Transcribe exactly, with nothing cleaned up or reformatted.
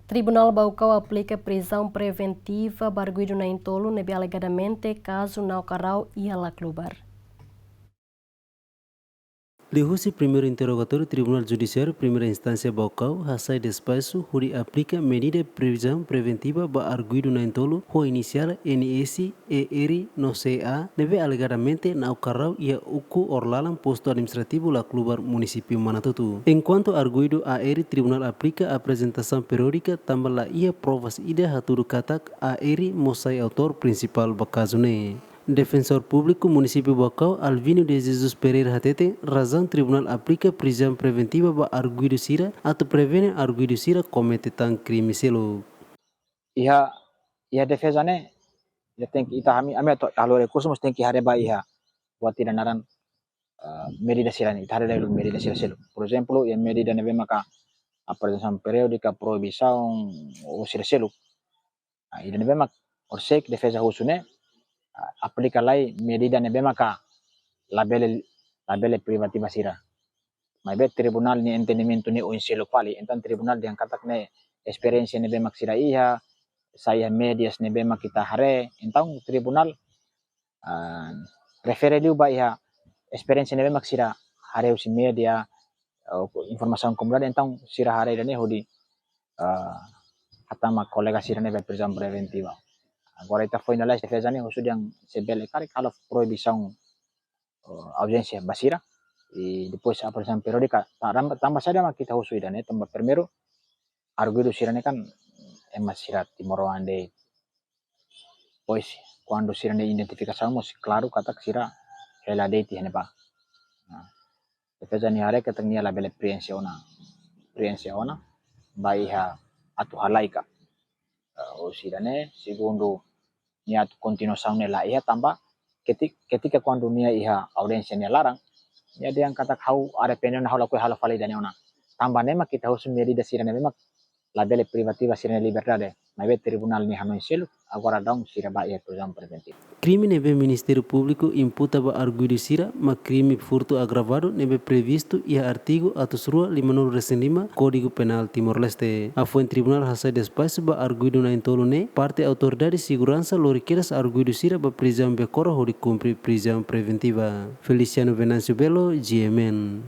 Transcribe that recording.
Tribunál Baucau aplika prizaun preventiva ba arguidu na'in-tolu ne'ebé alegadamente kazu Nau Karau iha Laclubar. Liuhusi primeiru interrogatóriu, Tribunál Judisiáriu Primeira Instánsia Baucau hasai despaxu hodi aplika medida prizaun preventiva ba arguidu na'in-tolu ho inisiál N S, E R no C A ne'ebé alegadamente na'ok karau iha ukun orlalan Postu Administrativu Laclubar, Munisípiu Manatutu. Enkuantu arguidu A R, Tribunál aplika aprezentasaun periódika tanba la iha provas ida hatudu katak A R mós sai autór prinsipál ba kazu ne'e. Defensór Públiku Munisípiu Baucau, Alvino de Jesus Pereira hateten, razaun tribunál aplika prizaun preventiva ba arguidu sira atu prevene arguidu sira komete tan krime seluk. Iha, iha defeza ne'e, ita tenke, ita ami, ami atu halo rekursu mós tenke haree ba iha buat ida naran, eh, medida sira-ne'e, ita haree duni medida sira seluk. Por ezemplu, iha medida ne'ebé maka aprezentasaun periódika, proibisaun, ou sira seluk. Ah, ida ne'ebé mak orsida defeza husu ne'e, ah, aplika lai medida ne'ebé maka labele, labele privativa sira. Maibé tribunál nia entendimentu ne'e oin seluk fali. Entaun tribunál dehan katak ne'e esperiénsia ne'ebé mak sira iha, sai iha médias ne'ebé mak ita haree. Entaun tribunál, ah, refere liu ba iha esperiénsia ne'ebé mak sira haree husi média, ah, informasaun komunidade, entaun sira haree ida-ne'e hodi, ah, hatama kolega sira-ne'e ba prizaun preventiva. Agora ita finalize defeza ne'e husu dehan se bele karik halo proibisaun, eh, audiénsia ba sira. I depois aprezentasaun periódika, ta-, tanba, tanba saida mak ita husu ida-ne'e, tanba primeiru, arguidu sira-ne'e kan ema sira timoroan de'it. Depois, kuandu sira-nia identifikasaun mós klaru katak sira hela de'it iha ne'ebá. Nah, defeza nia haree katak nia labele prienxe ona, prienxe ona ba iha atu halai ka. Eh, husi ida-ne'e, segundu, nia atu kontinuasaun ne'e la iha tanba ketik-, ketika kuandu nia iha audiénsia nia laran, nia dehan katak ha'u arrepende ona, ha'u lakohi halo fali ida-ne'e ona. Tanba ne'e mak ita husu medida sira ne'ebé mak labele privativa sira-nia liberdade. Maibé tribunál nia hanoin seluk, agora daudaun sira ba iha prizaun preventiva. Krime ne'ebé Ministériu Públiku imputa ba arguidu sira mak krime furtu agravadu ne'ebé previstu iha artigu atus rua limanulu-resin-lima Kódigu Penál Timor-Leste. Hafoin tribunál hasai despaxu ba arguidu na'in-tolu ne'e, parte autoridade seguransa lori kedas arguidu sira ba prizaun Becora hodi kumpre prizaun preventiva. Feliciano Venâncio Belo, G M N.